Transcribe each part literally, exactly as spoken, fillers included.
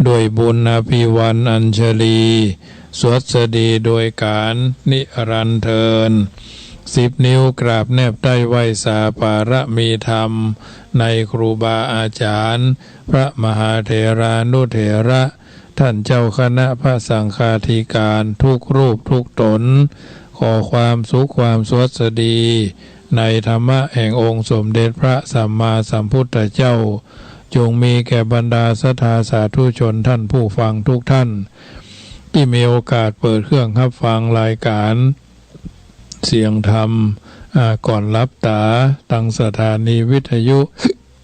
ด้วยบุญอภิวาทอัญชลี สวัสดีโดยการนิรันดร์เทอญ สิบนิ้วกราบแนบใต้ไหว้สาปารมีธรรม ในครูบาอาจารย์ พระมหาเถรานุเถระ ท่านเจ้าคณะพระสังฆาธิการทุกรูปทุกตน ขอความสุขความสวัสดี ในธรรมะแห่งองค์สมเด็จพระสัมมาสัมพุทธเจ้า จงมีแก่บรรดาศรัทธาสาธุชนท่านผู้ฟังทุกท่าน ตี้มีโอกาสเปิดเครื่องฮับฟังรายการเสียงธรรม อ่า ก่อนหลับต๋า ตางสถานีวิทยุ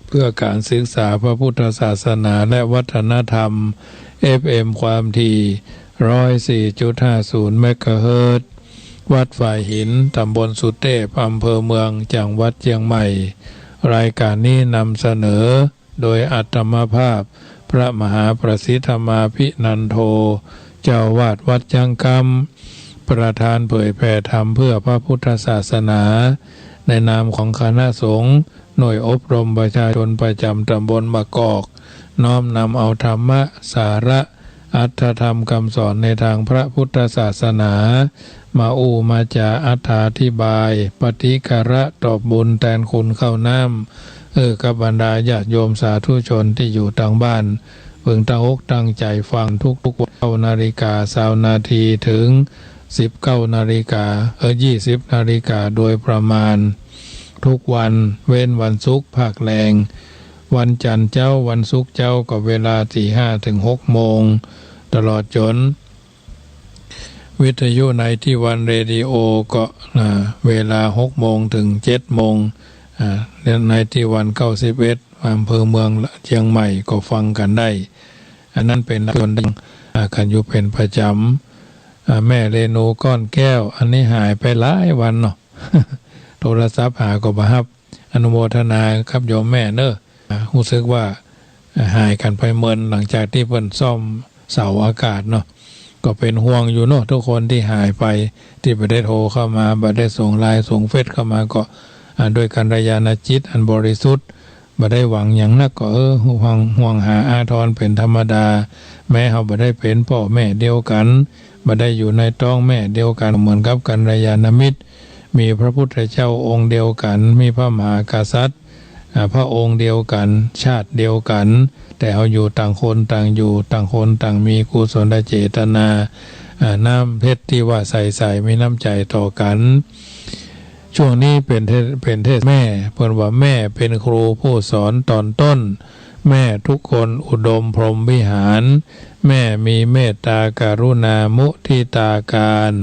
เพื่อการศึกษาพระพุทธศาสนาและวัฒนธรรม เอฟเอ็ม ความถี่ ร้อยสี่จุดห้าศูนย์ เมกะเฮิรตซ์ วัดฝายหิน ต๋ำบลสุเตพ อำเภอเมือง จังหวัดเจียงใหม่ รายการนี้นำเสนอโดยอาตมาภาพ พระมหาประสิทธมาภินันโท เจ้าอาวาสวัดจ๊างกำ ประธานเผยแผ่ธรรมเพื่อพระพุทธศาสนา ในนามของคณะสงฆ์ หน่วยอบรมประชาชนประจำต๋ำบลบางกอก น้อมนำเอาธรรมะ สาระ อรรถธรรมคำสอนในทางพระพุทธศาสนา มาอู้มาจ๋าอธิบาย ปฏิการะตอบบุญแตนคุณข้าวน้ำ เออ กับบรรดาญาติโยมสาธุชนตี้อยู่ตางบ้าน เปิงตั้งอกตั้งใจ๋ฟังทุกๆวัน เก้านาฬิกาซาวนาที เถิง สิบเก้านาฬิกา เออ ยี่สิบนาฬิกาโดยประมาณ ทุกวัน เว้นวันศุกร์ภาคแลง วันจันทร์เจ๊า วันศุกร์เจ๊า ก็เวลาตี้ห้าเถิงหกโมง ตลอดจ๋น วิทยุไนตี้วันเรดิโอ ก็ อ่า เวลาหกโมงเถิงเจ็ดโมง อ่า ไนตี้วัน เก้าสิบเอ็ด อำเภอเมืองเจียงใหม่ ก็ฟังกั๋นได้ อันนั้นเป๋นส่วนดัง อ่า กั๋นอยู่เป๋นประจ๋ำ อ่า แม่เรนูก้อนแก้ว อันนี้หายไปหลายวันเนาะ โทรศัพท์หาก็บ่ฮับ อนุโมทนากับโยมแม่เน้อ อ่า ฮู้สึกว่า อ่า หายกั๋นไปเมิน หลังจากตี้เปิ้นซ่อมเสาอากาศเนาะ ก็เป๋นห่วงอยู่เนาะ กู้คนตี้หายไป ตี้บ่ได้โทรเข้ามา บ่ได้ส่งไลน์ส่งเฟซเข้ามาก็ อ่า ด้วยกัลยาณจิตอันบริสุทธิ์ บ่ได้หวังหยังนักก็ เออ ห่วง ห่วงหาอาทรเป๋นธรรมดา แม้เฮาบ่ได้เป๋นป้อแม่เดียวกั๋น บ่ได้อยู่ในต๊องแม่เดียวกั๋น เหมือนกับกัลยาณมิตร มีพระพุทธเจ้าองค์เดียวกั๋น มีพระมหากษัตริย์ อ่า พระองค์เดียวกั๋น ชาติเดียวกั๋น แต่เฮาอยู่ต่างคนต่างอยู่ ต่างคนต่างมีกุศลเจตนา อ่า น้ำเพชรตี้ว่าใสๆ มีน้ำใจ๋ต่อกั๋น ช่วงนี้เป๋นเทศน์ เป๋นเทศน์แม่ เปิ้นว่าแม่เป๋นครูผู้สอนต๋อนต้น แม่ทุกคนอุดมพรหมวิหาร แม่มีเมตตากรุณามุทิตาการ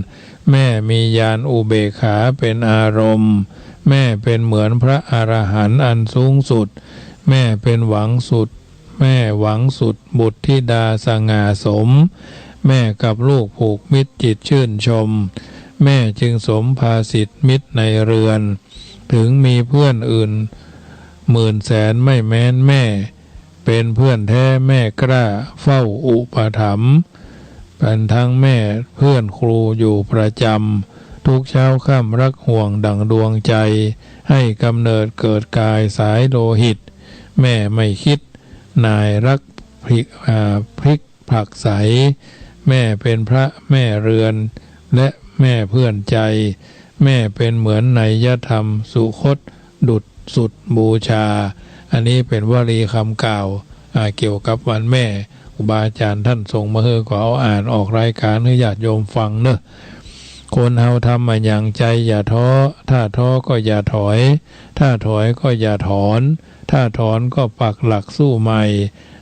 แม่มีญาณอุเบกขาเป๋นอารมณ์ แม่เป๋นเหมือนพระอรหันต์อันสูงสุด แม่เป๋นหวังสุด แม่หวังสุดบุตรธิดาสง่าสม แม่กับลูกผูกมิตรจิตชื่นชม แม่จึงสมภาสิทธิ์มิตรในเรือน ถึงมีเพื่อนอื่นหมื่นแสนไม่แม้นแม่ เป๋นเพื่อนแท้แม่กล้าเฝ้าอุปถัมภ์ เป๋นทั้งแม่เพื่อนครูอยู่ประจ๋ำ ทุกเช้าค่ำรักห่วงดั่งดวงใจ ให้กำเนิดเกิดกายสายโลหิต แม่ไม่คิดหน่ายรักพลิก อ่า พลิกผลักไส แม่เป๋นพระแม่เรือน และแม่เพื่อนใจ แม่เป๋นเหมือนไนยธรรมสุคต ดุจสุดบูชา อันนี้เป๋นวลีกำกล่าว อ่า เกี่ยวกับวันแม่ ครูบาอาจ๋ารย์ต้านส่งมาหื้อ ก็เอาอ่านออกรายก๋านหื้อญาติโยมฟังเนาะ คนเฮาทำอะหยังใจ๋อย่าท้อ ถ้าท้อก็อย่าถอย ถ้าถอยก็อย่าถอน ถ้าถอนก็ปักหลักสู้ใหม่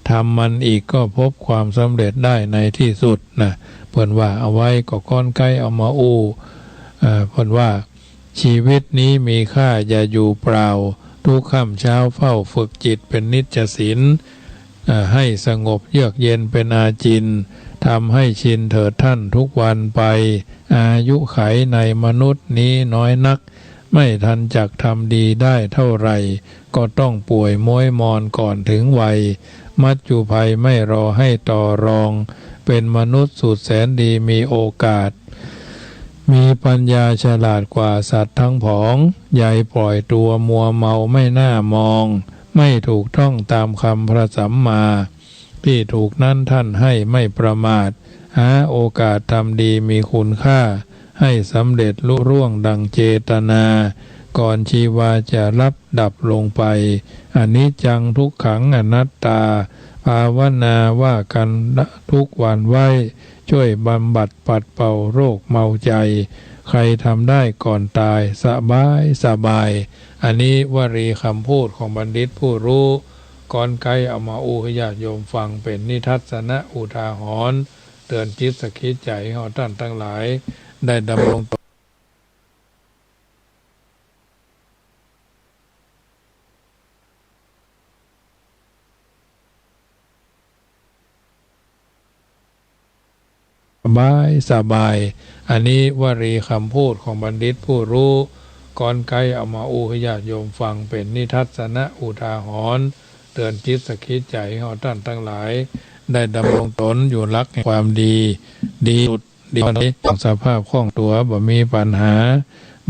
ทำมันอีกก็พบความสำเร็จได้ในตี้สุดนะ เปิ้นว่าเอาไว้ ก็ก้อนใก้เอามาอู้ เอ่อ เปิ้นว่า ชีวิตนี้มีค่าอย่าอยู่เปล่า ทุกค่ำเช้าเฝ้าฝึกจิตเป๋นนิจศีล เอ่อ ให้สงบเยือกเย็นเป๋นอาจิน ทำให้ชินเถิดท่านทุกวันไป อายุขัยในมนุษย์นี้น้อยนัก ไม่ทันจักทำดีได้เท่าไหร่ ก็ต้องป่วยม้วยมอนก่อนถึงวัย มัจจุภัยไม่รอให้ต่อรอง เป็นมนุษย์สุดแสนดีมีโอกาส มีปัญญาฉลาดกว่าสัตว์ทั้งผอง ใยปล่อยตัวมัวเมาไม่น่ามอง ไม่ถูกต้องตามคำพระสัมมา ที่ถูกนั้นท่านให้ไม่ประมาท หาโอกาสทำดีมีคุณค่า ให้สำเร็จลุล่วงดังเจตนา ก่อนชีวาจะลับดับลงไป อนิจจังทุกขังอนัตตา ภาวนาว่ากันทุกวันไว้ ช่วยบำบัดปัดเป่าโรคเมาใจ ใครทำได้ก่อนตาย สบายสบาย อันนี้วลีคำพูดของบัณฑิตผู้รู้ ก่อนใก้เอามาอู้หื้อญาติโยมฟัง เป๋นนิทัศนะอุทาหรณ์ เตื๋อนจิตสะกิดใจ๋ของต้านตังหลาย ได้ดำรงตน สบายสบาย อันนี้วลีคำพูดของบัณฑิตผู้รู้ ก่อนใก้เอามาอู้หื้อญาติโยมฟัง เป๋นนิทัศนะอุทาหรณ์ เตื๋อนจิตสะกิดใจ๋ของต้านตังหลาย ได้ดำรงตนอยู่หลักแห่งความดี ดีสุด ดีในสภาพคล่องตั๋วบ่มีปัญหา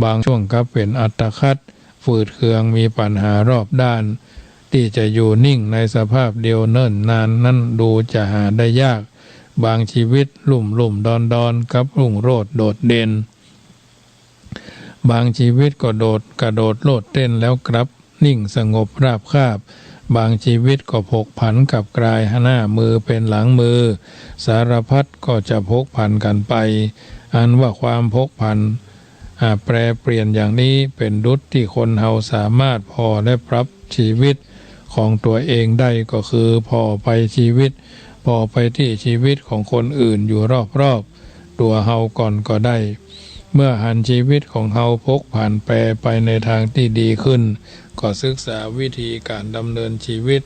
บางช่วงกลับเป๋นอัตคัด ฝืดเคือง มีปัญหารอบด้าน ตี้จะอยู่นิ่งในสภาพเดียวเนิ่นนานนั้นดูจะหาได้ยาก บางชีวิตลุ่มลุ่มดอนดอน กลับรุ่งโรจน์โดดเด่น บางชีวิตก็โดด กระโดดโลดเต้นแล้วกลับนิ่งสงบราบคาบ บางชีวิตก็ผกผันกลับกลายหน้ามือเป๋นหลังมือ สารพัดก็จะผกผันกั๋นไป อันว่าความผกผัน อ่า แปรเปลี่ยนอย่างนี้เป๋นดุจที่คนเฮาสามารถผ่อและปรับชีวิตของตั๋วเองได้ ก็คือผ่อไปชีวิต ผ่อไปตี้ชีวิตของคนอื่นอยู่รอบๆ ตั๋วเฮาก่อนก็ได้ เมื่อหันชีวิตของเฮาผกผันแปรไปในทางตี้ดีขึ้น ก็ศึกษาวิธีก๋านดำเนินชีวิต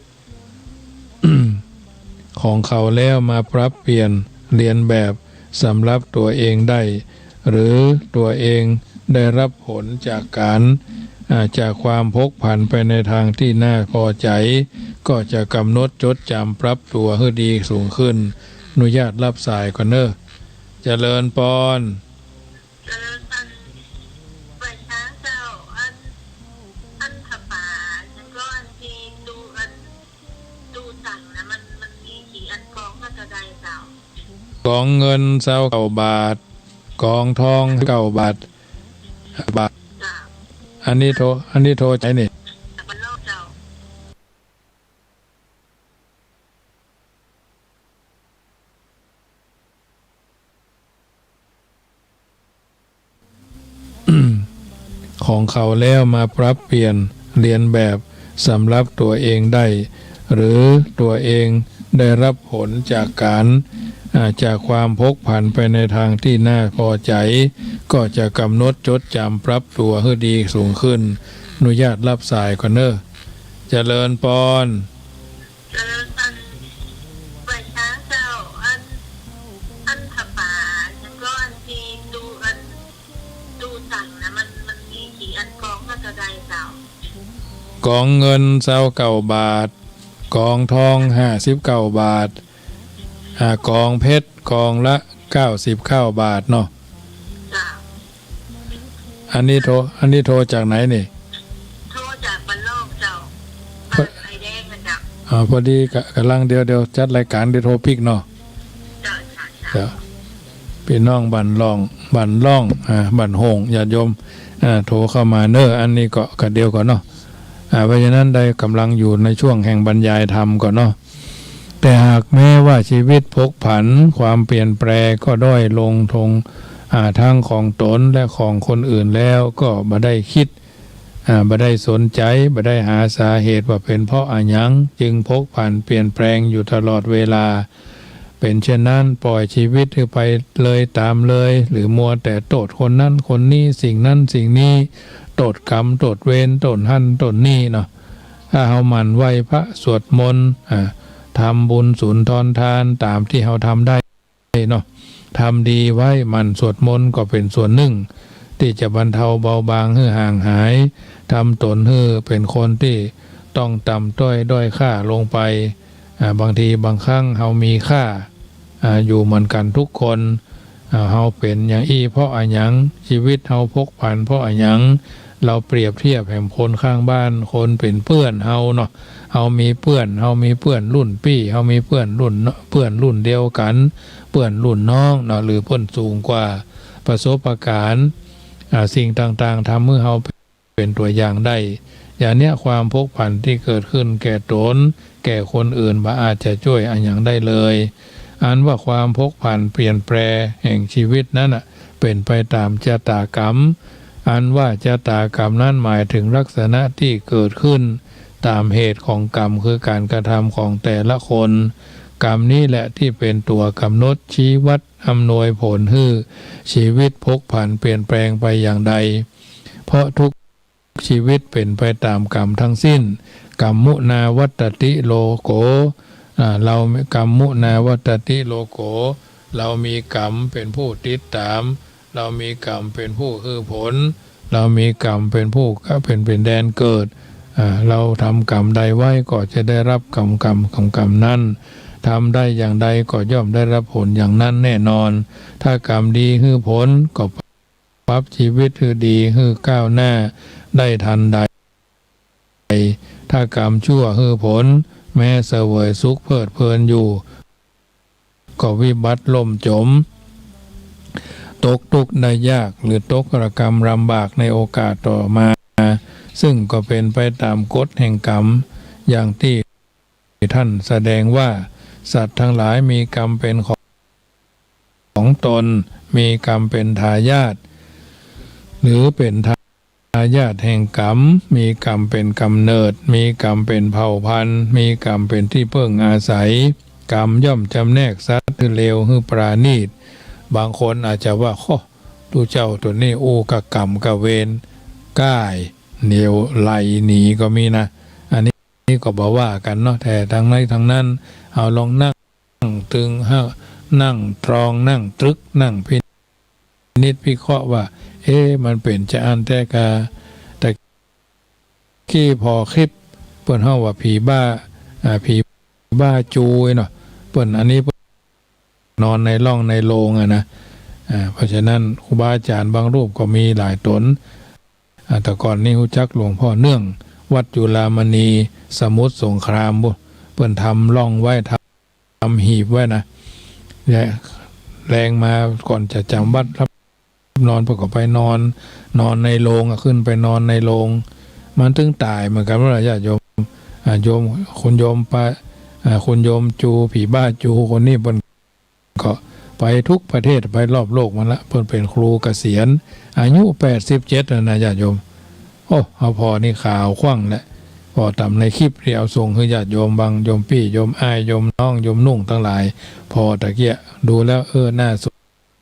ของเขาแล้วมาปรับเปลี่ยนเลียนแบบสำหรับตั๋วเองได้ หรือตั๋วเองได้รับผลจากก๋าน อ่า จากความผกผันไปในทางตี้น่าผ่อใจ๋ ก็จะกำหนดจดจ๋ำปรับตั๋วหื้อดีสูงขึ้น อนุญาตฮับสายก่อนเน่อ เจริญปอน เจริญปอน ไหว้สาเจ้า อัน อันผ้าป่า แล้วก็อันตี้ตู้ อัน ตู้ตั๋งนะ มัน มันมีกี่อัน กองละเต้าใดเจ้า กองเงินซาวเก้าบาท กองทองเก้าบาท บาท เจ้า อันนี้โทร อันนี้โทรใจ๋นี่ บ้านนอกเจ้า ของเขาแล้วมาปรับเปลี่ยนเลียนแบบสำหรับตั๋วเองได้ หรือตั๋วเองได้รับผลจากก๋าน อ่า จากความผกผันไปในทางตี้น่าผ่อใจ๋ ก็จะกำหนดจดจ๋ำปรับตั๋วหื้อดีสูงขึ้น อนุญาตฮับสายก่อนเน่อ เจริญปอน เจริญปอน ไหว้สาเจ้า อัน อันผ้าป่า แล้วก็อันตี้ตู้ อัน ตู้ตั๋งนะ มัน มันมีกี่อัน กองละเต้าใดเจ้า กองเงินซาวเก้าบาท กองทองห้าสิบเก้าบาท อ่า กองเพชรกองละเก้าสิบเก้าบาทเนาะ เจ้า อันนี้โทร อันนี้โทรจากไหนนี่ โทรจากบ้านนอกเจ้า บ้านไผ่แดงนะเจ้า อ่า พอดีกะ ก่ำลังเดี๋ยว เดี๋ยวจัดรายก๋านเดี๋ยวโทรปิ๊กเนาะ เจ้า เจ้า เจ้า เจ้า ปี้น้องบ้านล่อง บ้านล่อง อ่า บ้านโฮ่ง ญาติโยม อ่า โทรเข้ามาเน่อ อันนี้ก็ กะเดี๋ยวก่อนเนาะ อ่า เพราะฉะนั้นได้ก่ำลังอยู่ในช่วงแห่งบรรยายธรรมก่อนเนาะ แต่หากแม้ว่าชีวิตผกผัน ความเปลี่ยนแปลงก็ด้อยลงทง อ่า ทั้งของตนและของคนอื่นแล้ว ก็บ่ได้คิด อ่า บ่ได้สนใจ๋ บ่ได้หาสาเหตุว่าเป๋นเพราะอะหยัง จึงผกผันเปลี่ยนแปลงอยู่ตลอดเวลา เป๋นเช่นนั้น ปล่อยชีวิตหื้อไปเลยต๋ามเลย หรือมัวแต่โต้ษคนนั้นคนนี้ สิ่งนั้นสิ่งนี้ โต้ษกรรม โต้ษเวร โต้ษหั้นโต้ษนี่เนาะ ถ้าเฮาหมั่นไหว้พระสวดมนต์ อ่า ทำบุญสุนทรทานต๋ามตี้เฮาทำได้เนาะ ทำดีไว้ หมั่นสวดมนต์ก็เป๋นส่วนนึ่ง ตี้จะบรรเทาเบาบางหื้อห่างหาย ทำตนหื้อเป๋นคนตี้ต้องต่ำต้อยด้อยค่าลงไป อ่า บางทีบางครั้งเฮามีค่า อ่า อยู่เหมือนกั๋นทุกคน อ่า เฮาเป๋นอย่างอี้เพราะอะหยัง ชีวิตเฮาผกผันเพราะอะหยัง เฮาเปรียบเทียบแหมคนข้างบ้าน คนเป๋นเปื้อนเฮาเนาะ เฮามีเปื้อน เฮามีเปื้อนรุ่นปี้ เฮามีเปื้อนรุ่น เปื้อนรุ่นเดียวกั๋น เปื้อนรุ่นน้องเนาะ หรือเปิ้นสูงกว่าประสบการณ์ อ่า สิ่งต่างๆ ทำหื้อเฮา เป๋นตั๋วอย่างได้ อย่างเนี้ย ความผกผันตี้เกิดขึ้นแก่ต๋น แก่คนอื่น บ่อาจจะจ้วยอะหยังได้เลย อันว่าความผกผันเปลี่ยนแปลงแห่งจีวิตนั้นน่ะ เป๋นไปต๋ามจะตากรรม อันว่าจะตากรรมนั้นหมายเถิงลักษณะตี้เกิดขึ้นต๋ามเหตุของกรรม คือก๋านกระทำของแต่ละคน กรรมนี้แหละตี้เป๋นตั๋วก๋ำหนดชี้วัด อำนวยผลหื้อจีวิตผกผันเปลี่ยนแปลงไปอย่างใด เพราะทุกจีวิตเป๋นไปต๋ามกรรมทั้งสิ้น กัมมุนาวัตตติโลโก อ่า เฮา กัมมุนาวัตตติโลโก เฮามีกรรมเป๋นผู้ติดต๋าม เฮามีกรรมเป๋นผู้หื้อผล เฮามีกรรมเป๋นผู้ เป๋น เป๋นแดนเกิด อ่า เฮาทำกรรมใดไว้ก็จะได้รับกรรม กรรมของกรรมนั้น ทำได้อย่างใดก็ย่อมได้รับผลอย่างนั้นแน่นอน ถ้ากรรมดีหื้อผลก็ ปรับจีวิตหื้อดีหื้อก้าวหน้าได้ทันใด ถ้ากรรมชั่วหื้อผล แม้เสวยสุขเพลิดเพลินอยู่ ก็วิบัติล่มจม ตกทุกข์ได้ยาก หรือตกระกำลำบากในโอกาสต่อมา ซึ่งก็เป๋นไปต๋ามกฎแห่งกรรม อย่างตี้ ท่านแสดงว่า สัตว์ทั้งหลายมีกรรมเป๋นของ ของตน มีกรรมเป๋นทายาท หรือเป๋นทายาทแห่งกรรม มีกรรมเป๋นก๋ำเนิด มีกรรมเป๋นเผ่าพันธุ์ มีกรรมเป๋นตี้เปิ้งอาศัย กรรมย่อมจำแนกสัตว์หื้อเลวหื้อปราณีต บางคนอาจจะว่า โอ้ ตุ๊เจ้าตั๋วนี้อู้กับกรรมกับเวร ก้าย เหลวไหลหนีก็มีนะ อันนี้ นี่ก็บ่ว่ากั๋นเนาะ แต่ตังในตังนั้น เฮาลองนั่งตึง นั่งตรอง นั่งตรึก นั่งพินิจพิเคราะห์ว่า เอ๊ะ มันเป๋นจาอั้นแต๊กา ตะกี้ผ่อคลิป เปิ้นฮ้องว่าผีบ้า อ่า ผีบ้าจูเนาะ เปิ้น อันนี้เปิ้น นอนในร่องในโลงอะนะ อ่า เพราะฉะนั้นครูบาอาจ๋ารย์บางรูปก็มีหลายต๋น อ่า แต่ก่อนนี้ฮู้จักหลวงพ่อเนื่อง วัดจุฬามณี สมุทรสงครามปุ้น เปิ้นทำร่องไว้ ทำหีบไว้นะ และแลงมาก่อนจะจ๋ำวัตรครับ นอนเปิ้นก็ไปนอน นอนในโลงอะ ขึ้นไปนอนในโลง มันตึงต๋ายเหมือนกั๋นว่าญาติโยม อ่า โยม คุณโยมปะ อ่า คุณโยมจู ผีบ้าจูคนนี้เปิ้น ก็ไปทุกประเทศ ไปรอบโลกมาละ เปิ้นเป๋นครูเกษียณ อายุแปดสิบเจ็ดแล้วนะญาติโยม โอ้ เฮาผ่อนี่ขาวขว้างแหละ ผ่อต๋ามในคลิปตี้เอาส่งหื้อญาติโยมบาง โยมปี้ โยมอ้าย โยมน้อง โยมนุ่งตังหลาย ผ่อตะเกียะ ดูแล้ว เออ น่า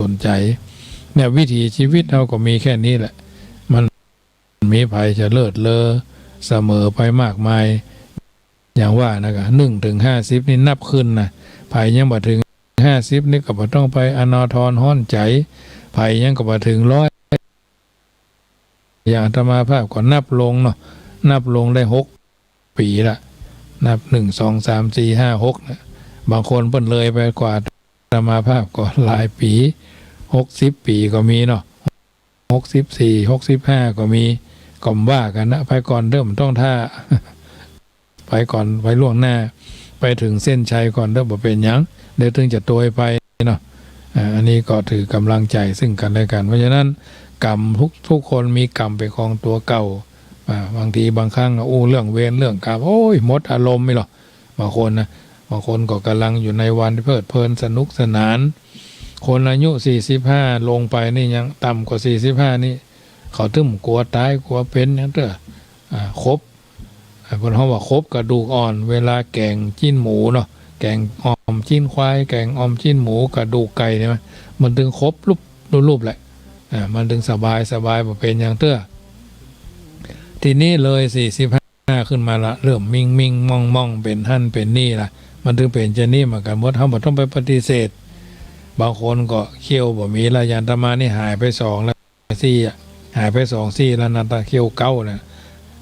สนใจ เนี่ย วิถีจีวิตเฮาก็มีแค่นี้แหละ มัน มีใผจะเลิศเลอเสมอไปมากมาย อย่างว่านะกะ นึ่งเถิงห้าสิบนี่นับขึ้นนะ ใผยังบ่เถิงห้าสิบนี่ก็บ่ต้องไปอนาทรฮ้อนใจ๋ ใผยังก็บ่เถิงร้อย อย่างอาตมาภาพก็นับลงเนาะ นับลงได้หกปี๋ละ นับ นึ่ง สอง สาม สี่ ห้า หก นะ บางคนเปิ้นเลยไปกว่าอาตมาภาพก็หลายปี๋ หกสิบปี๋ก็มีเนาะ หกสิบสี่ หกสิบห้า ก็มี ก็บ่ว่ากั๋นนะ ไปก่อนเต๊อะ บ่ต้องท่า ไปก่อน ไปล่วงหน้า ไปเถิงเส้นชัยก่อนเต๊อะ บ่เป๋นหยัง เดี๋ยวตึงจะโตยไปเนาะ อ่า อันนี้ก็ถือกำลังใจ๋ซึ่งกั๋นและกั๋น เพราะฉะนั้นกรรมทุก ทุกคนมีกรรมเป๋นของตั๋วเก่า อ่า บางทีบางครั้งอู้เรื่องเวรเรื่องกรรม โอ้ย หมดอารมณ์นี่หรอ บางคนนะ บางคนก็ก่ำลังอยู่ในวันเพลิดเพลินสนุกสนาน คนอายุสี่สิบห้าลงไปนี่ ยังต่ำกว่าสี่สิบห้านี่ เขาตึงกั๋วต๋ายกั๋วเป๋นหยังเต๊อะ อ่า ขบ อ่า เปิ้นฮ้องว่าขบกระดูกอ่อน เวลาแก๋งจิ๊นหมูเนาะ แก๋งอ่อมจิ๊นควาย แก๋งอ่อมจิ๊นหมู กระดูกไก่เนี่ย มันตึงขบลุบลุบๆ แหละ อ่า มันตึงสบายสบาย บ่เป๋นหยังเต๊อะ ทีนี้เลยสี่สิบห้า ขึ้นมาละ เริ่มมิ่งมิ่งม่องม่อง เป๋นหั้นเป๋นนี่ละ มันตึงเป๋นจานี้เหมือนกั๋นหมด เฮาบ่ต้องไปปฏิเสธ บางคนก็เขี้ยวบ่มีละ อย่างอาตมานี่หายไปสองแล้ว สี่อะ หายไปสองซี่แล้วนะ ตาเขี้ยวเก๊านะ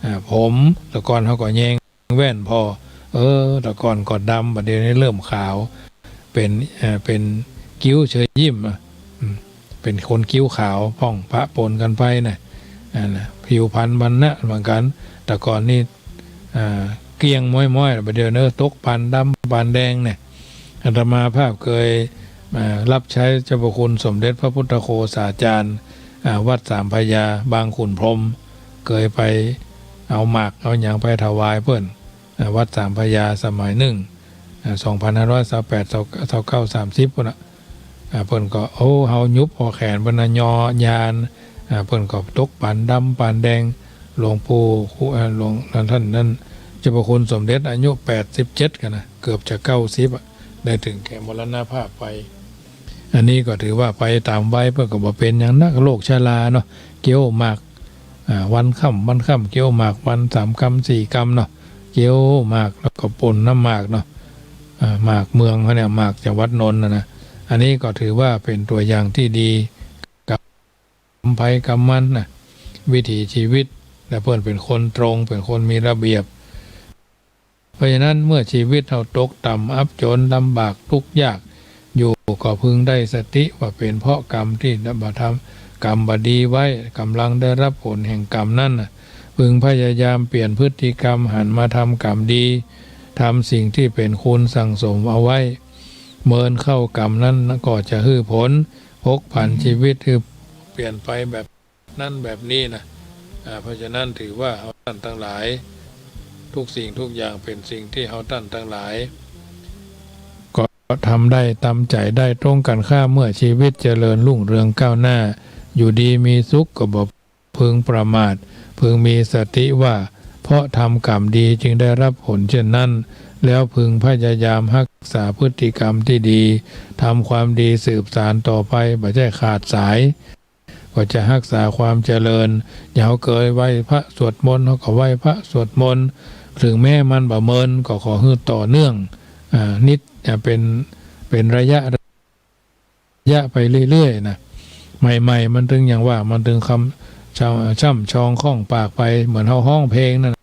อ่า ผม แต่ก่อนเฮาก็แยงแว่นผ่อ เออ แต่ก่อนก็ดำ บัดเดี๋ยวนี้เริ่มขาว เป๋น เอ่อ เป๋นคิ้วเชิญยิ้มอะ อืม เป๋นคนคิ้วขาวผ่องปะปนกั๋นไปนะ อ่า นะ ผิวพรรณวรรณะเหมือนกั๋น แต่ก่อนนี่ อ่า เกลี้ยงม้อยๆ แล้วบ่าเดี่ยวเนาะ ตกปานดำปานแดงเนี่ย อาตมาภาพเกย เอ่อ รับใจ๊เจ้าพระคุณสมเด็จพระพุทธโฆษาจารย์ อ่า วัดสามพระยา บางขุนพรหม เกยไปเอาหมากเอาหยังไปถวายเปิ้น อ่า วัดสามพระยาสมัยนึ่ง อ่า สองพันห้าร้อยซาวแปด ซาวเก้า สามสิบ ปู้นน่ะ อ่า เปิ้นก็ โอ้ เฮาหยุบผ่อแขนเปิ้นนะ ยอยาน อ่า เปิ้นก็ตกปานดำปานแดง หลวงปู่ อ่า หลวง ท่านนั้น เจ้าพระคุณสมเด็จอายุแปดสิบเจ็ดกั๋นนะ เกือบจะเก้าสิบอะ ได้เถิงแก่มรณภาพไป อันนี้ก็ถือว่าไปต๋ามวัย เปิ้นก็บ่เป๋นหยังนัก โรคชราเนาะ เกี้ยวหมาก อ่า วันค่ำ วันค่ำ เกี้ยวหมาก วันสามกำสี่กำเนาะ เกี้ยวหมาก แล้วก็ป่นน้ำหมากเนาะ อ่า หมากเมืองเขาเนี่ย หมากจังหวัดนนท์นะนะ อันนี้ก็ถือว่าเป๋นตั๋วอย่างตี้ดี กำไผกำมันนะ วิถีชีวิต และเปิ้นเป๋นคนตรง เป๋นคนมีระเบียบ เพราะฉะนั้นเมื่อชีวิตเฮาตกต่ำอับจนลำบากทุกข์ยากอยู่ ก็พึงได้สติว่าเป๋นเพราะกรรมตี้บ่ทำ กรรมบ่ดีไว้ กำลังได้รับผลแห่งกรรมนั้นน่ะ พึงพยายามเปลี่ยนพฤติกรรม หันมาทำกรรมดี ทำสิ่งตี้เป๋นคุณสั่งสมเอาไว้ เมินเข้ากรรมนั้นก็จะหื้อผล พกผันชีวิตหื้อเปลี่ยนไปแบบ นั้นแบบนี้นะ อ่า เพราะฉะนั้นถือว่าเฮาต้านตังหลาย ทุกสิ่งทุกอย่างเป๋นสิ่งตี้เฮาต้านตังหลาย ก็ทำได้ต๋ามใจ๋ได้ ตรงกั๋นข้าม เมื่อชีวิตเจริญรุ่งเรืองก้าวหน้า อยู่ดีมีสุข ก็บ่พึงประมาท พึงมีสติว่า เพราะทำกรรมดีจึงได้รับผลเช่นนั้น แล้วพึงพยายามฮักษาพฤติกรรมตี้ดี ทำความดีสืบสานต่อไป บ่ใจ้ขาดสาย ก็จะฮักษาความเจริญ อย่างเฮาเกยไหว้พระสวดมนต์ เฮาก็ไหว้พระสวดมนต์ เถิงแม้มันบ่เมิน ก็ขอหื้อต่อเนื่อง อ่า นิด อ่า เป๋น เป๋นระยะ ระยะไปเรื่อยๆ นะ ใหม่ๆ มันตึงอย่างว่า มันตึงคำ ช่ำ ช่ำชองคล่องปากไป เหมือนเฮาฮ้องเพลงนั่น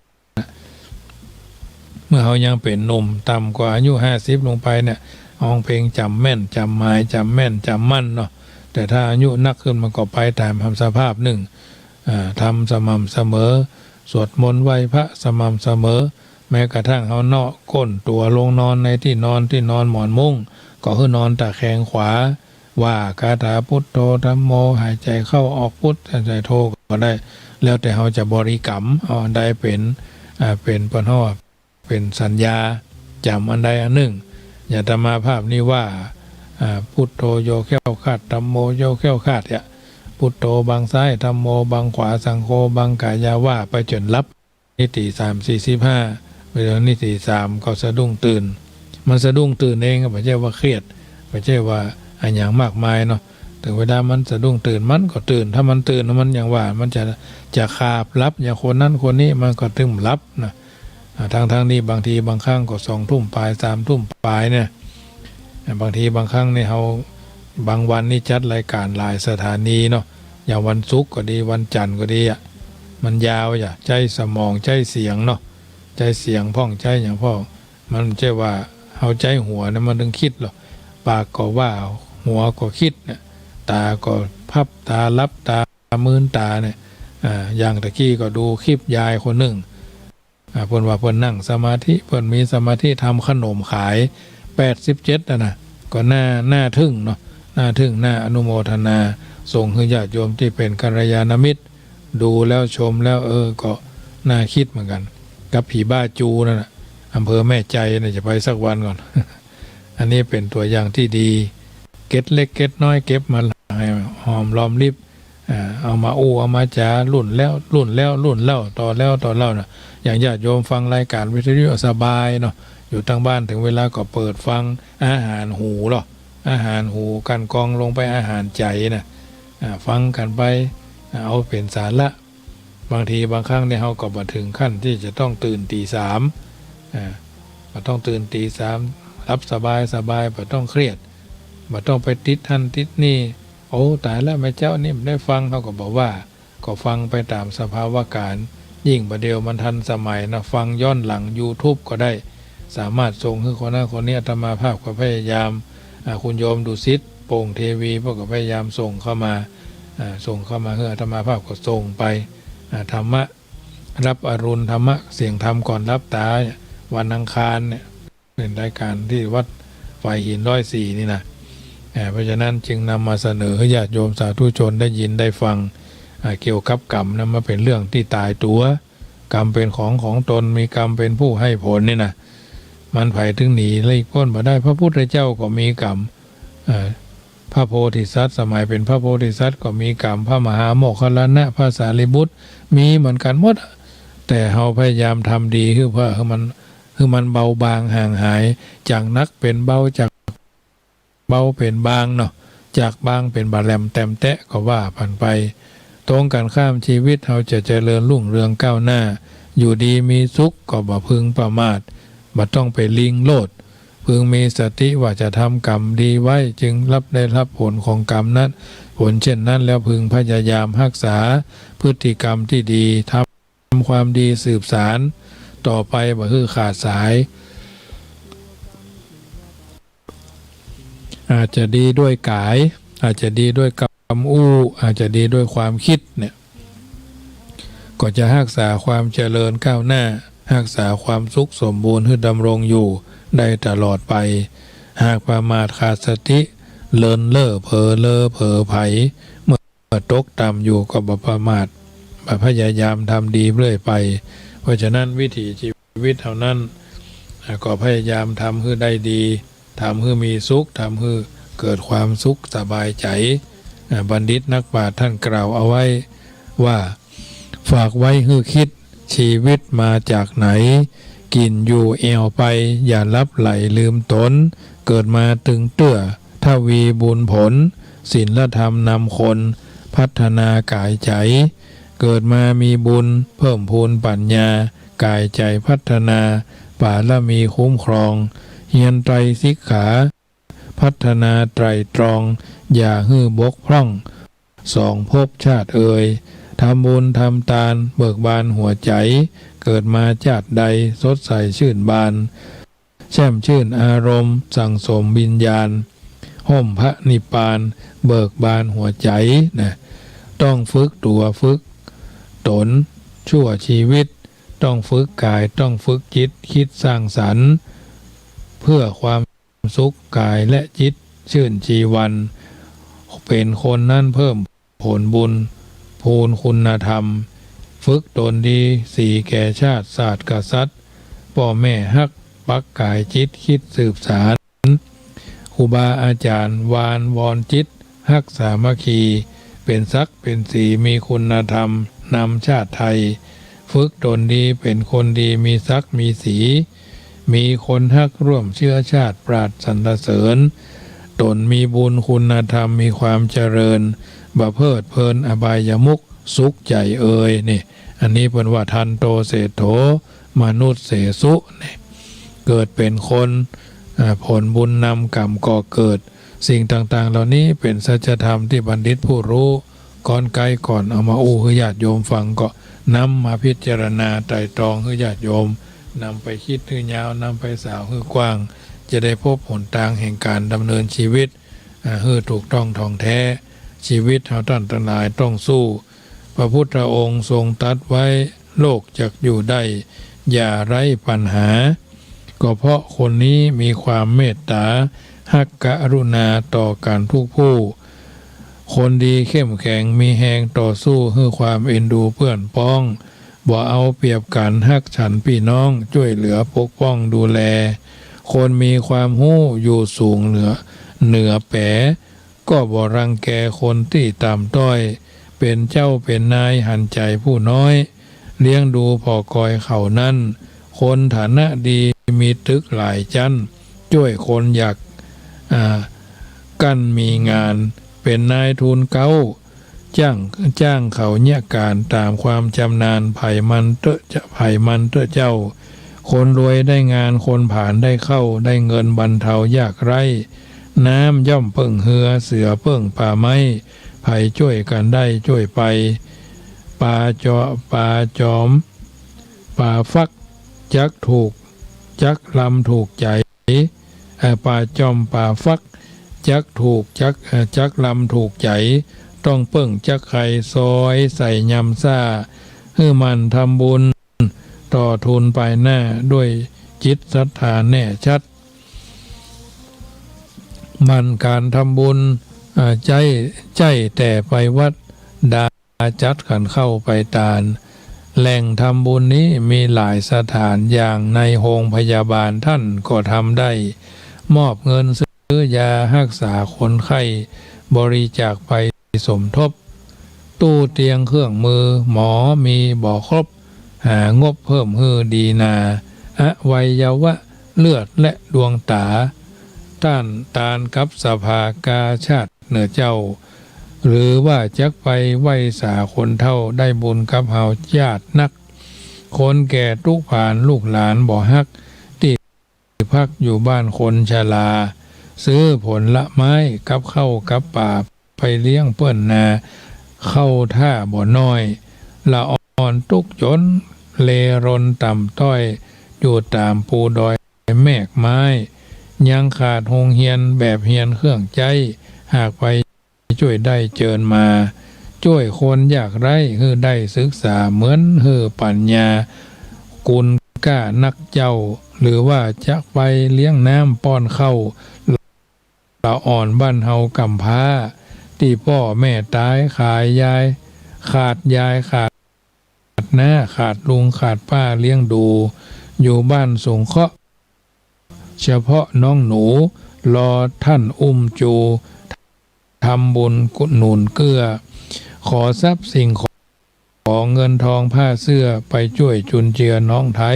เมื่อเฮายังเป๋นหนุ่ม ต่ำกว่าอายุห้าสิบลงไปเนี่ย ฮ้องเพลงจ๋ำแม่น จ๋ำหมาย จ๋ำแม่น จ๋ำมั่นเนาะ แต่ถ้าอายุนักขึ้น มันก็ไปต๋ามสภาพนึ่ง อ่า ทำสม่ำเสมอ สวดมนต์ไหว้พระสม่ำเสมอ แม้กระทั่งเฮาเนาะ ก้นตั๋วลงนอนในตี้นอน ตี้นอนหมอนมุ้ง ก็หื้อนอนตะแคงขวา ว่าคาถาพุทโธธัมโม หายใจ๋เข้าออกพุท หายใจ๋โธก็ได้ แล้วแต่เฮาจะบริกรรม เอาอันใดเป๋น อ่า เป๋นปะเนาะ เป๋นสัญญาจ๋ำอันใดอันนึ่ง อย่างอาตมาภาพนี่ว่า อ่า พุทโธโยแคล้วคลาด ธัมโมโยแคล้วคลาด เนี่ย พุทโธบังซ้าย ธัมโมบังขวา สังโฆบังกายา ว่าไปจ๋นหลับ นี่ตี๋สามสี่สิบห้า เวลานี่ตี๋สามก็สะดุ้งตื่น มันสะดุ้งตื่นเอง บ่ใจ้ว่าเครียด บ่ใจ้ว่าอะหยังมากมายเนาะ เถิงเวลามันสะดุ้งตื่น มันก็ตื่น ถ้ามันตื่น มันอย่างว่า มันจะ จะคาบหลับ อย่างคนนั้นคนนี้ มันก็ตึงหลับนะ อ่า ทั้งๆ นี่บางทีบางครั้งก็สองทุ่มปลาย สามทุ่มปลายเนี่ย อ่า บางทีบางครั้งนี่เฮา บางวันนี่จัดรายก๋านหลายสถานีเนาะ อย่างวันศุกร์ก็ดี วันจันทร์ก็ดีอะ มันยาวอะ ใจ๊สมอง ใจ๊เสียงเนาะ ใจ๊เสียงพ่อง ใจ๊หยังพ่อง มันบ่ใจ้ว่าเฮาใจ๊หัวนะ มันตึงกึ๊ดหรอก ปากก็ว่า หัวก็กึ๊ดเนี่ย ต๋าก็พับต๋า หลับต๋า มืนต๋าเนี่ย อ่า อย่างตะกี้ก็ดูคลิปยายคนนึ่ง อ่า เปิ้นว่าเปิ้นนั่งสมาธิ เปิ้นมีสมาธิทำขนมขาย แปดสิบเจ็ดแล้วนะ ก็น่า น่าทึ่งเนาะ น่าทึ่ง น่าอนุโมทนา ส่งหื้อญาติโยมตี้เป๋นกัลยาณมิตร ดูแล้วชมแล้ว เออ ก็น่ากึ๊ดเหมือนกั๋น กับผีบ้าจูนั่นน่ะ อำเภอแม่ใจน่ะ จะไปสักวันก่อน อันนี้เป๋นตั๋วอย่างตี้ดี เกร็ดเล็กเกร็ดน้อย เก็บมาให้หอมรอมริบ อ่า เอามาอู้เอามาจ๋า รุ่นแล้วรุ่นแล้ว รุ่นเล่าต่อแล้วต่อเล่าน่ะ อย่างญาติโยมฟังรายก๋านวิทยุสบายเนาะ อยู่ตางบ้าน เถิงเวลาก็เปิดฟัง อาหารหูเนาะ อาหารหู กลั่นกรองลงไปอาหารใจ๋น่ะ อ่า ฟังกั๋นไป อ่า เอาเป๋นสาระ บางทีบางครั้งเนี่ย เฮาก็บ่เถิงขั้นตี้จะต้องตื่นตี๋สาม อ่า บ่ต้องตื่นตี๋สาม หลับสบายสบาย บ่ต้องเครียด บ่ต้องไปติดหั้นติดนี่ โอ้ ต๋ายแล้ว แม่เจ้านี่บ่ได้ฟัง เฮาก็บ่ว่า ก็ฟังไปต๋ามสภาวะก๋ารณ์ ยิ่งบ่าเดี่ยวมันทันสมัยนะ ฟังย้อนหลังยูทูบก็ได้ สามารถส่งหื้อคนนั้นคนนี้ อาตมาภาพก็พยายาม อ่า คุณโยมดุสิต โป่งเทวี พวกก็พยายามส่งเข้ามา อ่า ส่งเข้ามาหื้อ อาตมาภาพก็ส่งไป อ่า ธรรมะ รับอรุณธรรมะ เสียงธรรมก่อนหลับต๋าเนี่ย วันอังคารเนี่ย เป๋นรายก๋านตี้วัดฝายหินร้อยสี่นี่นะ อ่า เพราะฉะนั้นจึงนำมาเสนอหื้อญาติโยมสาธุชนได้ยินได้ฟัง อ่า เกี่ยวกับกรรมนะ มันเป๋นเรื่องตี้ต๋ายตั๋ว กรรมเป๋นของของตน มีกรรมเป๋นผู้หื้อผลนี่นะ มันใผเถิงหนีหลีกป๊นบ่ได้ พระพุทธเจ้าก็มีกรรม อ่า พระโพธิสัตว์ สมัยเป๋นพระโพธิสัตว์ก็มีกรรม พระมหาโมคคัลลานะ พระสารีบุตร มีเหมือนกั๋นหมดอะ แต่เฮาพยายามทำดีหื้อ เพื่อหื้อมัน หื้อมันเบาบางห่างหาย จากหนักเป๋นเบา จากเบาเป๋นบางเนาะ จากบางเป๋นบ่าแหลมแตมแต๊ก็ว่ากั๋นไป ตรงกั๋นข้าม ชีวิตเฮาจะเจริญรุ่งเรืองก้าวหน้า อยู่ดีมีสุขก็บ่พึงประมาท บ่ต้องไปลิงโลด พึงมีสติว่าจะทำกรรมดีไว้ จึงรับ ได้รับผลของกรรมนั้น ผลเช่นนั้นแล้วพึงพยายามฮักษาพฤติกรรมตี้ดี ทำความดีสืบสานต่อไป บ่หื้อขาดสาย อาจจะดีด้วยก๋าย อาจจะดีด้วยกำอู้ อาจจะดีด้วยความกึ๊ดเนี่ย ก็จะฮักษาความเจริญก้าวหน้า ฮักษาความสุขสมบูรณ์หื้อดำรงอยู่ได้ตลอดไป หากประมาทขาดสติ เลินเล่อเผลอเลอเผลอใผ เมื่อตกต่ำอยู่ก็บ่ประมาท บ่พยายามทำดีเรื่อยไป เพราะฉะนั้นวิถีชีวิตเฮานั้น อ่า ก็พยายามทำหื้อได้ดี ทำหื้อมีสุข ทำหื้อเกิดความสุขสบายใจ๋ อ่า บัณฑิตนักปราชญ์ต้านกล่าวเอาไว้ว่า ฝากไว้หื้อคิด ชีวิตมาจากไหน กิ๋นอยู่แอ่วไป อย่าลับไหลลืมตน เกิดมาตึงเตื้อ ทวีบุญผล ศีลธรรมนำคน พัฒนาก๋ายใจ๋ เกิดมามีบุญ เพิ่มพูนปัญญา ก๋ายใจ๋พัฒนา บารมีคุ้มครอง เฮียนไตรสิกขา พัฒนาไตร่ตรอง อย่าหื้อบกพร่อง สองภพชาติเอย ทำบุญทำตาน เบิกบานหัวใจ๋ เกิดมาชาติใด สดใสชื่นบาน แช่มชื่นอารมณ์ สั่งสมวิญญาณ ฮ่มพระนิพพาน เบิกบานหัวใจ๋นะ ต้องฝึกตั๋วฝึกต๋น ชั่วชีวิต ต้องฝึกก๋าย ต้องฝึกจิต กึ๊ดสร้างสรรค์ เพื่อความสุขก๋ายและจิต ชื่นชีวัน เป๋นคนนั้นเพิ่มผลบุญ พูนคุณธรรม ฝึกต๋นดี สีแก่ชาติ ศาสตร์กษัตริย์ ป้อแม่ฮัก ปักก๋ายจิต กึ๊ดสืบสาน ครูบาอาจ๋ารย์ วานวอนจิต ฮักสามัคคี เป๋นศักดิ์เป๋นศรี มีคุณธรรม นำชาติไทย ฝึกต๋นดี เป๋นคนดี มีศักดิ์มีศรี มีคนฮักร่วมเชื้อชาติ ปราชญ์สรรเสริญ ต๋นมีบุญคุณธรรม มีความเจริญ บ่เพลิดเพลินอบายมุข สุขใจ๋เอย นี่ อันนี้เปิ้นว่า ทันโตเศรษฐโส มนุสเสสุ นี่ เกิดเป๋นคน อ่า ผลบุญนำกรรมก่อเกิด สิ่งต่างๆ เหล่านี้เป๋นสัจธรรมตี้บัณฑิตผู้ฮู้ ก้อนใก้ก่อนเอามาอู้หื้อญาติโยมฟัง ก็นำมาพิจารณาไตร่ตรองหื้อญาติโยม นำไปกึ๊ดหื้อยาว นำไปสาวหื้อกว้าง จะได้พบหนตางแห่งก๋านดำเนินชีวิต อ่า หื้อถูกต้องถ่องแท้ ชีวิตเฮาต้านตังหลายต้องสู้ พระพุทธองค์ทรงตรัสไว้ โลกจักอยู่ได้ อย่าไร้ปัญหา ก็เพราะคนนี้มีความเมตต๋า ฮักกรุณาต่อกั๋นทุกผู้ คนดีเข้มแข็ง มีแฮงต่อสู้ หื้อความเอ็นดูเปื้อนป๊อง บ่เอาเปรียบกั๋น ฮักฉันปี้น้อง จ้วยเหลือปกป้องดูแล คนมีความฮู้อยู่สูงเหนือ เหนือแป๋ ก็บ่รังแกคนตี้ต่ำต้อย เป๋นเจ้าเป๋นนายหันใจ๋ผู้น้อย เลี้ยงดูผ่อกอยเขานั้น คนฐานะดีมีตึกหลายจั๊น จ้วยคนยาก อ่า กั้นมีงาน เป๋นนายทูลเก๊า จ้าง จ้างเขาเยียะก๋านต๋ามความจำนาญ ใผมันเต๊อะ ใผมันเต๊อะเจ้า คนรวยได้งาน คนผาลได้ข้าว ได้เงินบรรเทายากไร้ น้ำย่อมเปิ้งเฮือ เสือเปิ้งป่าไม้ ใผจ้วยกั๋นได้จ้วยไป ป่าจอ ป่าจอม ป่าฟัก จักถูก จักลำถูกใจ๋ เอ่อ ป่าจอมป่าฟัก จักถูก จัก เอ่อ จักลำถูกใจ๋ ต้องเปิ้งจักใค่ ซอยใส่ยำซ่า หื้อหมั่นทำบุญ ต่อทูลปายหน้า ด้วย จิตศรัทธาแน่ชัด มันก๋านทำบุญ อ่า ใจ๊ ใจ๊แต่ไปวัด ดาจัดกั๋นเข้าไปตาน แหล่งทำบุญนี้มีหลายสถาน อย่างในโฮงพยาบาลต้านก็ทำได้ มอบเงินซื้อยาฮักษาคนไข้ บริจาคไปสมทบ ตู้เตียงเครื่องมือหมอมีบ่ครบ หางบเพิ่มหื้อดีนา อวัยวะ เลือดและดวงต๋า ต้านตานกับสภากาชาดเน่อเจ้า หรือว่าจักไปไหว้สาคนเฒ่า ได้บุญกับเฮาญาตินัก คนแก่ตุ๊กผานลูกหลานบ่ฮัก ตี้พักอยู่บ้านคนชรา ซื้อผลไม้ กับข้าวกับป๋า ไปเลี้ยงเปิ้นนา เข้าท่าบ่น้อย ละอ่อนตุ๊กจน เลรนต่ำต้อย อยู่ต๋ามปูดอยแมกไม้ ยังขาดโฮงเฮียนแบบเฮียนเครื่องใจ๊ หากไปจ้วยได้เจิญมา จ้วยคนยากไร้หื้อได้ศึกษา เหมือนหื้อปั๋ญญา กุณก้านักเจ้า หรือว่าจักไปเลี้ยงน้ำป้อนข้าว ละอ่อนบ้านเฮากำพร้า ตี้ป้อแม่ต๋ายขายยาย ขาดยายขาดน้า ขาดลุงขาดป้าเลี้ยงดู อยู่บ้านสงเคราะห์ เฉพาะน้องหนู รอต้านอุ้มจู ทำบุญกุหนุนเกื้อ ขอทรัพย์สิ่งของเงินทองผ้าเสื้อ ไปจ้วยจุนเจือน้องไท้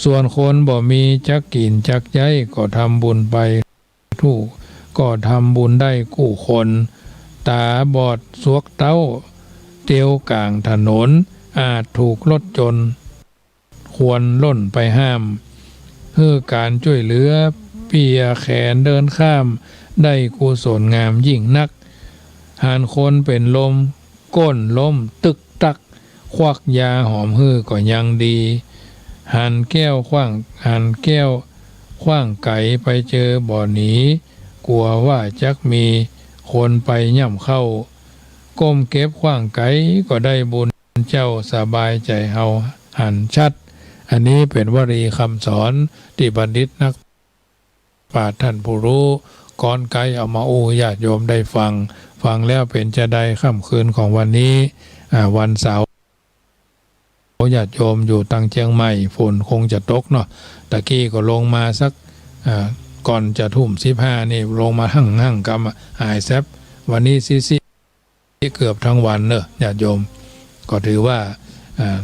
ส่วนคนบ่มีจักกิ๋นจักใจ๊ ก็ทำบุญไปกู้ ก็ทำบุญได้กู้คน ต๋าบอดสวกเต๊า เตียวก๋างถนน อาจถูกรถจน ควรล่นไปห้าม หื้อก๋านจ้วยเหลือ เปียแขนเดินข้าม ได้กุศลงามยิ่งนัก หันคนเป๋นลม ก้นล้มตึกตัก ควักยาหอมหื้อก็ยังดี หันแก้วขว้าง หันแก้วขว้างไก๋ ไปเจอบ่หนี กั๋วว่าจักมีคนไปย่ำเข้า ก้มเก็บขว้างไก๋ ก็ได้บุญเจ้า สบายใจ๋เฮาหันชัด อันนี้เป๋นวลีกำสอนตี้บัณฑิตนักปราชญ์ต้านผู้ฮู้ ก้อนไก๋เอามาอู้ญาติโยมได้ฟัง ฟังแล้วเป๋นจาใดค่ำคืนของวันนี้ อ่า วันเสาร์ ญาติโยมอยู่ตังเจียงใหม่ ฝนคงจะตกเนาะ ตะกี้ก็ลงมาสัก อ่า ก่อนจะทุ่มสิบห้านี่ ลงมาหั่งๆ กำอะ หายแซบ วันนี้ซี้ๆ เกือบทั้งวันเนอะ ญาติโยม ก็ถือว่า อ่า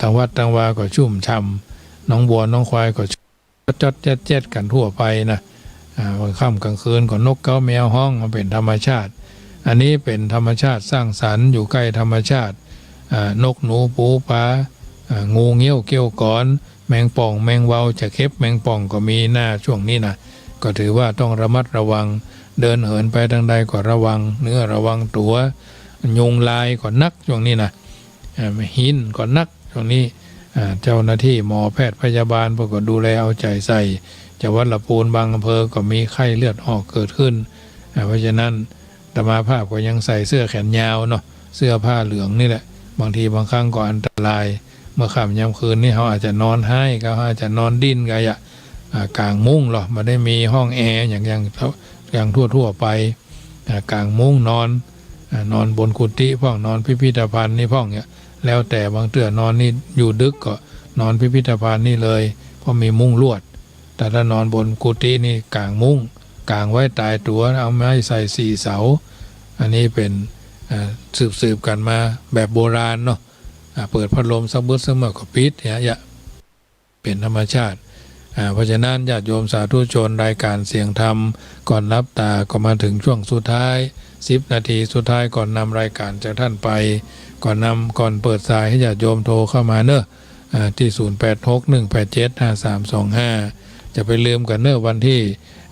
ตังวัดตังวาก็ชุ่มฉ่ำ หนองวัวหนองควายก็จอดๆ แจ๊ดๆ กั๋นทั่วไปนะ อ่า กลางค่ำกลางคืนก็นกเก๊าแมวฮ้อง มันเป๋นธรรมชาติ อันนี้เป๋นธรรมชาติสร้างสรรค์ อยู่ใก้ธรรมชาติ อ่า นกหนูปูปลา อ่า งูเงี้ยวเกี้ยวกอน แมงป่องแมงเวา จะเก็บแมงป่องก็มีหน้าช่วงนี้นะ ก็ถือว่าต้องระมัดระวัง เดินเหินไปตางใดก็ระวังเนื้อระวังตั๋ว ยุงลายก็นักช่วงนี้นะ อ่า หินก็นักช่วงนี้ อ่า เจ้าหน้าตี้หมอแพทย์พยาบาลเปิ้นก็ดูแลเอาใจ๋ใส่ จังหวัดละปูนบางอำเภอก็มีไข้เลือดออกเกิดขึ้น อ่า เพราะฉะนั้นอาตมาภาพก็ยังใส่เสื้อแขนยาวเนาะ เสื้อผ้าเหลืองนี่แหละ บางทีบางครั้งก็อันตราย เมื่อค่ำยามคืนนี่เฮาอาจจะนอนไห้ ก็เฮาอาจจะนอนดิ้นก็อะ อ่า ก๋างมุ้งลอ บ่ได้มีห้องแอร์อย่าง อย่าง อย่างทั่วๆ ไป อ่า ก๋างมุ้งนอน อ่า นอนบนกุฏิพ่อง นอนพิพิธภัณฑ์นี่พ่องเนี่ย แล้วแต่ บางเตื้อนอนนี่อยู่ดึกก็นอนพิพิธภัณฑ์นี่เลย เพราะมีมุ้งลวด แต่ถ้านอนบนกุฏินี่ก๋างมุ้ง ก๋างไว้ต๋ายตั๋ว เอาไม้ใส่สี่เสา อันนี้เป๋น อ่า สืบๆ กั๋นมาแบบโบราณเนาะ อ่า เปิดพัดลมสักบึดสักเมื่อก็ปิดเนี่ย เป๋นธรรมชาติ อ่า เพราะฉะนั้นญาติโยมสาธุชน รายการเสียงธรรมก่อนหลับต๋าก็มาเถิงช่วงสุดท้าย สิบนาทีสุดท้ายก่อนนำรายการจากต้านไป ก่อนนำ ก่อนเปิดสายหื้อญาติโยมโทรเข้ามาเนอะ อ่า ตี้ ศูนย์แปดหก หนึ่งแปดเจ็ด ห้าสามสองห้า จะไปลืมกั๋นเนอะ วันตี้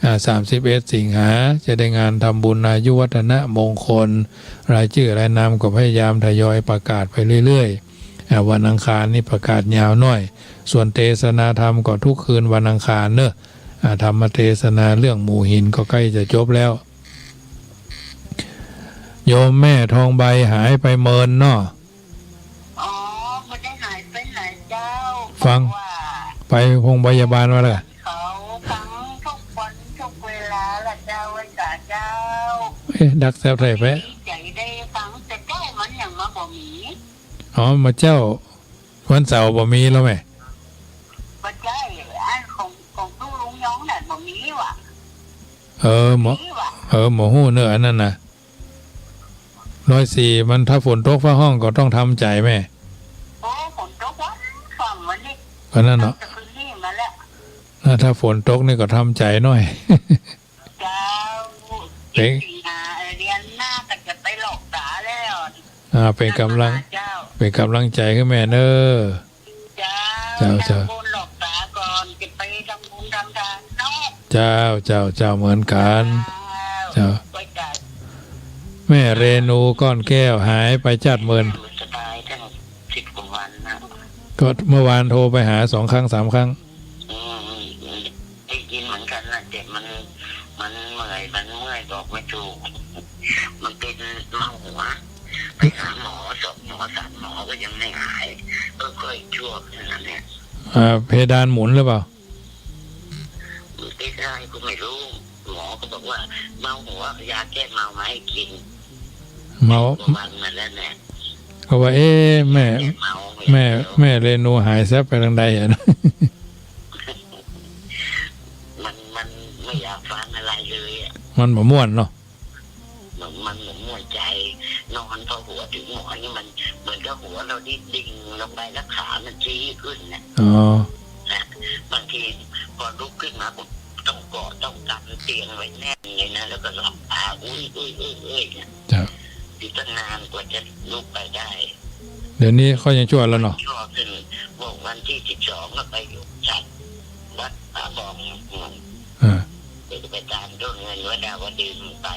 อ่า สามสิบเอ็ด สิงหา จะได้งานทำบุญอายุวัฒนมงคล รายจื้อรายนามก็พยายามทยอยประกาศไปเรื่อยๆ อ่า วันอังคารนี่ประกาศยาวหน้อย ส่วนเตสนาธรรมก็ทุกคืนวันอังคารเนอะ อ่า ธรรมเตสนาเรื่องหมู่หินก็ใก้จะจบแล้ว โยมแม่ทองใบหายไปเมินเนาะ อ๋อ บ่ได้หายไปไหนเจ้า ไปโฮงพยาบาลมาแล้วกะ เขาฟังทุกวันทุกเวลาละเจ้า ไหว้สาเจ้า เอ๊ะ ดักแซบไทยแปะ ดีใจ๋ได้ฟัง แต่เก้ามันยังมาบ่มี อ๋อ มาเจ้า วันเสาร์บ่มีแล้วแม่ บ่ใจ้ อันของ ของตู้ลุงยองน่ะบ่มีว่ะ เออ หมอ มีว่ะ เออ หมอฮู้เนอะ อันนั้นน่ะ ร้อยสี่ มันถ้าฝนตกฟ้าฮ้องก็ต้องทำใจ๋แม่ โอ้ ฝนตกวันสองวันนี้ ก็นั่นเนาะ ตั้งแต่คืนนี้มาแล้ว ถ้า ถ้าฝนตกนี่ก็ทำใจ๋หน่อย เจ้า เป๋น สิงหา เอ่อ เดือนหน้าก็จะไปหลอกต๋าแล้ว อ่า เป๋นก๋ำลัง เจ้า เป๋นก๋ำลังใจ๋หื้อแม่เนอะ เจ้า เจ้า เจ้า ทำบุญหลอกต๋าก่อน จะไปทำบุญทำทานเนาะ เจ้า เจ้า เจ้า เหมือนกั๋น เจ้า เจ้า ไหว้สา แม่เรนูก้อนแก้วหายไปจ๊าดเมิน มันสบายตั้งสิบกว่าวันนะ ก็เมื่อวานโทรไปหาสองครั้งสามครั้ง อืม อืม อืม ได้ยินเหมือนกันนะ แต่มัน มันเมื่อย มันเมื่อยบอกไม่ถูก มันเป็นเมาหัว ไปหาหมอสองหมอสามหมอก็ยังไม่หาย ก็ค่อยชั่วแค่นั้นเนี่ย อ่า เพดานหมุนหรือเปล่า มันเป็นอะไรก็ไม่รู้ หมอก็บอกว่าเมาหัว เอายาแก้เมามาให้กิน เมา ประมาณนั้นแหละ ก็ว่า เอ๊ะ แม่ แก้เมา แม่ แม่เรนูหายแซบไปตางใดอะ มัน มันไม่อยากฟังอะไรเลยอะ มันบ่ม่วนเนาะ มัน มันบ่ม่วนใจ๋ นอนพอหัวถึงหมอนนี่มันเหมือนกับหัวเรานี่ดิ่งลงไปแล้วขามันชี้ขึ้นน่ะ อ๋อ นะ บางทีพอลุกขึ้นมาผมต้องเกาะต้องกำเตียงไว้แน่นเลยนะ แล้วก็หลับตา อุ้ย อุ้ย อุ้ย อุ้ย เนี่ย เจ้า อยู่ตั้งนานกว่าจะลุกไปได้ เดี๋ยวนี้ค่อยยังชั่วแล้วเนาะ ชั่วขึ้น บอกวันที่สิบสองก็ไปอยู่ฉันวัดป่าบอง อืม อ่า เดี๋ยวจะไปตามต้นเงินวัดดาวดึงไป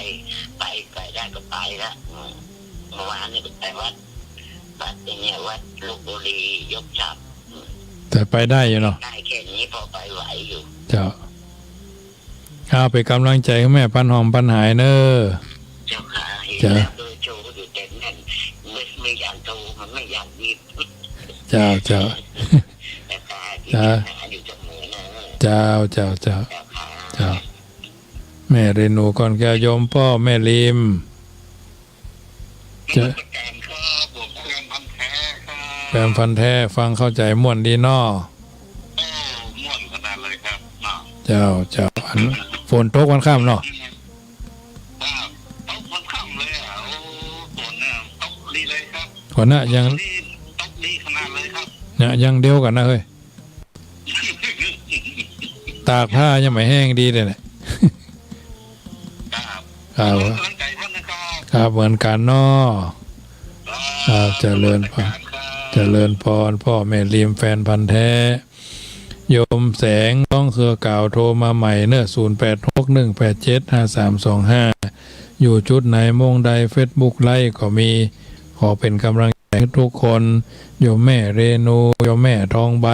ไป ไปได้ก็ไปละ อืม เมื่อวานนี่ไปวัด วัดไอ้เนี่ย วัดลพบุรี ยกฉัตร อืม แต่ไปได้อยู่เนาะ ได้แค่นี้พอไปไหวอยู่ เจ้า เอาเป๋นก๋ำลังใจ๋หื้อแม่ปันหอมปันหายเนอะ เจ้าค่ะ เห็น เจ้า แล้วเบอร์โทรอยู่แต่นั่น ไม่ ไม่อยากโทร มันไม่อยากหยิบ เจ้า เจ้า แต่ตาที่ เจ้า หาอยู่เสมอนะ เจ้า เจ้า เจ้า เจ้าค่ะ เจ้า แม่เรนูก้อนแก้ว โยมป้อแม่ริม เจ้า นมัสการครับ ผมแฟนพันธุ์แท้ครับ แฟนพันธุ์แท้ ฟังเข้าใจ๋ม่วนดีเนาะ โอ้ ม่วนขนาดเลยครับ เนาะ เจ้า เจ้า อันฝนตกวันค่ำเนาะ ครับ ตกวันค่ำเลยอ่ะ โอ้ ฝนเนี่ยตกดีเลยครับ ฝนน่ะยัง นี่ตกดีขนาดเลยครับ เนี่ยยังเดียวกั๋นนะเฮ้ย ตากผ้ายังไม่แห้งดีเลยเนี่ย ครับ ครับ กำลังใจ๋เพิ่นนะครับ ครับ เหมือนกั๋นเนาะ ครับ เจริญพร นมัสการครับ เจริญพร ป้อแม่ริมแฟนพันธุ์แท้ โยมแสง ต้องเคือกล่าวโทรมาใหม่เนอะ ศูนย์แปดหกหนึ่งแปดเจ็ดห้าสามสองห้า อยู่จุดไหน โมงใด เฟซบุ๊กไลฟ์ก็มี ขอเป๋นก๋ำลังใจ๋หื้อทุกคน โยมแม่เรนู โยมแม่ทองใบ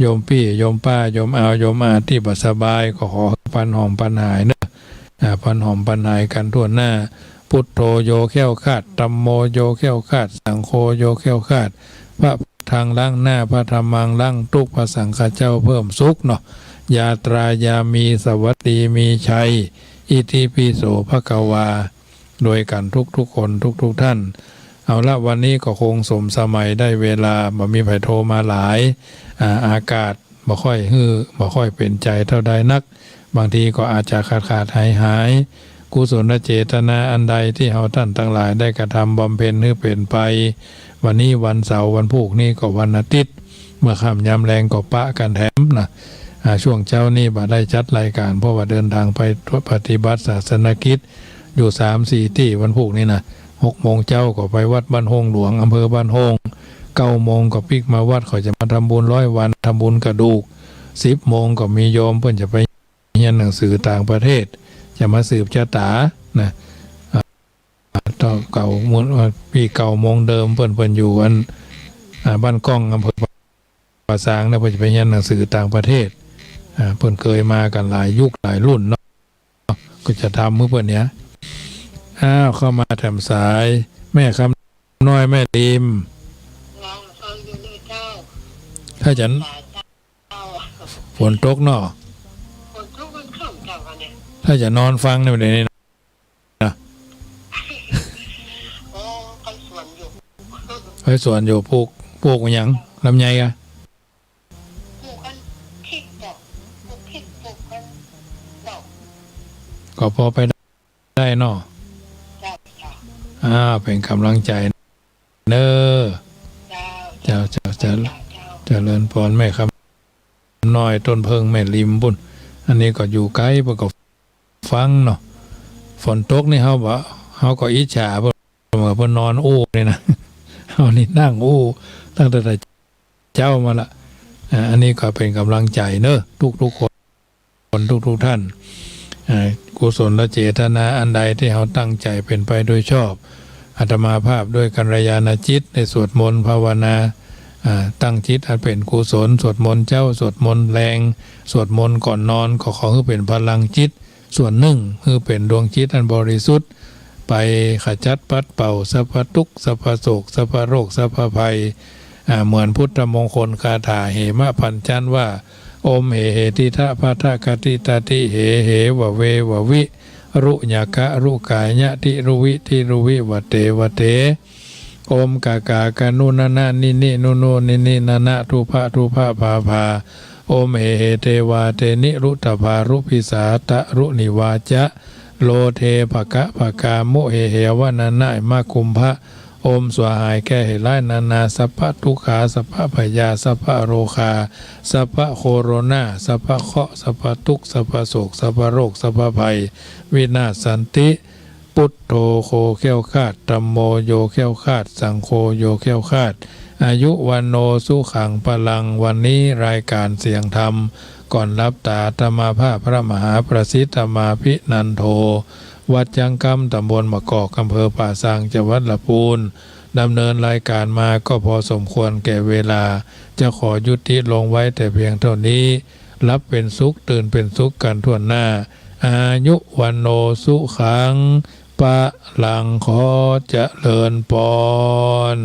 โยมปี้ โยมป้า โยมอาว โยมอาตี้บ่สบาย ก็ขอหื้อปันหอมปันหายเนอะ อ่า ปันหอมปันหายกั๋นทั่วหน้า พุทโธโยแคล้วคลาด ธัมโมโยแคล้วคลาด สังโฆโยแคล้วคลาด พระพุทธังล้างหน้า พระธัมมังล้างตุ๊กข์ พระสังฆเจ้าเพิ่มสุขเนาะ ญาตรายามี สวัสดีมีชัย อิติปิโสภะคะวา โดยกั๋นทุกๆคนทุกๆท่าน เอาละ วันนี้ก็คงสมสมัยได้เวลา บ่มีใผโทรมาหลาย อ่า อากาศบ่ค่อยหื้อ บ่ค่อยเป๋นใจ๋เต้าใดนัก บางทีก็อาจจะขาดๆหายๆ กุศลเจตนาอันใดตี้เฮาต้านตังหลายได้กระทำบำเพ็ญหื้อเป๋นไป วันนี้วันเสาร์ วันพูกนี้ก็วันอาทิตย์ เมื่อค่ำยามแลงก็ปะกั๋นแถมนะ อ่า ช่วงเจ๊านี้บ่ได้จัดรายก๋าน เพราะว่าเดินทางไปปฏิบัติศาสนกิจอยู่สามสี่ตี้ วันพูกนี้นะ หกโมงเจ๊าก็ไปวัดบ้านโฮ่งหลวง อำเภอบ้านโฮ่ง เก้าโมงก็ปิ๊กมาวัด เขาจะมาทำบุญร้อยวัน ทำบุญกระดูก สิบโมงก็มีโยมเปิ้นจะไปเฮียนหนังสือต่างประเทศ จะมาสืบจะต๋านะ อ่า ต้องเก้าโมง อ่า ปี้เก้าโมงเดิม เปิ้น เปิ้นอยู่อัน อ่า บ้านก้อง อำเภอป่าซางนะ เปิ้นจะไปเฮียนหนังสือต่างประเทศ อ่า เปิ้นเกยมากั๋นหลายยุคหลายรุ่นเนาะ ก็จะทำหื้อเปิ้นเนี่ย อ้าว เข้ามาแถมสาย แม่คำน้อย แม่ริม เจ้า เจ้า ถ้าฉัน เจ้า ฝนตกเนาะ ฝนตกมันครึ้มเจ้าค่ะเนี่ย ถ้าจะนอนฟังเนี่ย เดี๋ยวนี้นะ อ๋อ ไปสวนอยู่ ไปสวนอยู่ ปลูก ปลูกหยัง ลำไยกะ ปลูกอันพริกเจ้า ปลูกพริก ปลูกอันดอก ก็พอไปได้เนาะ เจ้า เจ้า อ่า เป๋นก๋ำลังใจ๋เน้อ เจ้า เจ้า เจ้า เจ้า เจ้า เจ้า เจริญปอน แม่คำน้อย ต้นเผิ้งแม่ริมปู้น อันนี้ก็อยู่ใก้ เปิ้นก็ฟังเนาะ ฝนตกนี่เฮาบ่ เฮาก็อิจฉาเปิ้น เปิ้นนอนอู้นี่นะ เฮานี่นั่งอู้ตั้งแต่เจ๊ามาละ อ่า อันนี้ก็เป๋นก๋ำลังใจ๋เน้อ ทุกๆ คน ทุกๆ ท่าน อ่า กุศลเจตนาอันใดตี้เฮาตั้งใจ๋เป๋นไปโดยชอบ อาตมาภาพด้วยกัลยาณจิตได้สวดมนต์ภาวนา อ่า ตั้งจิตอันเป๋นกุศล สวดมนต์เจ๊า สวดมนต์แลง สวดมนต์ก่อนนอน ก็ขอหื้อเป๋นพลังจิต ส่วนนึ่ง หื้อเป๋นดวงจิตอันบริสุทธิ์ ไปขจัดปัดเป่าสัพพะตุ๊กข์ สัพพะโศก สัพพะโรค สัพพะภัย อ่า เหมือนพุทธมงคลคาถาเหมะพัญจันว่า โอมเหเหติทะพะทะกะติตะติเหเหวะเววะวิ รุยะคะรุกายะติรุวิติรุวิวะเตวะเต โอมกากากะนุนะนะนินินุนุนินินะนะทุพะทุพะพาพา โอมเหเหเตวาเตนิรุตถภารุปิสาตะรุนิวาจะ โลเทภะคะภะกามุเหเหวะนะนะมะกุมภะ โอมสวาหายแก้เหตุร้ายนานา สัพพะทุกขา สัพพะพยา สัพพะโรคา สัพพะโคโรนา สัพพะเคราะห์ สัพพะตุ๊กข์ สัพพะโศก สัพพะโรค สัพพะภัย วินาศสันติ พุทโธโคแคล้วคลาด ธัมโมโยแคล้วคลาด สังโฆโยแคล้วคลาด อายุวัณโณสุขังพลัง วันนี้รายการเสียงธรรม ก่อนหลับต๋า อาตมาภาพพระมหาประสิทธิ์ธรรมาภินันโท วัดจังกำ ตำบลมะกอก อำเภอป่าซาง จังหวัดละปูน ดำเนินรายการมาก็พอสมควรแก่เวลา จะขอยุติลงไว้แต่เพียงเท่านี้ หลับเป๋นสุข ตื่นเป๋นสุขกันถ้วนหน้า อายุวัณโณสุขังพลัง ขอเจริญปอน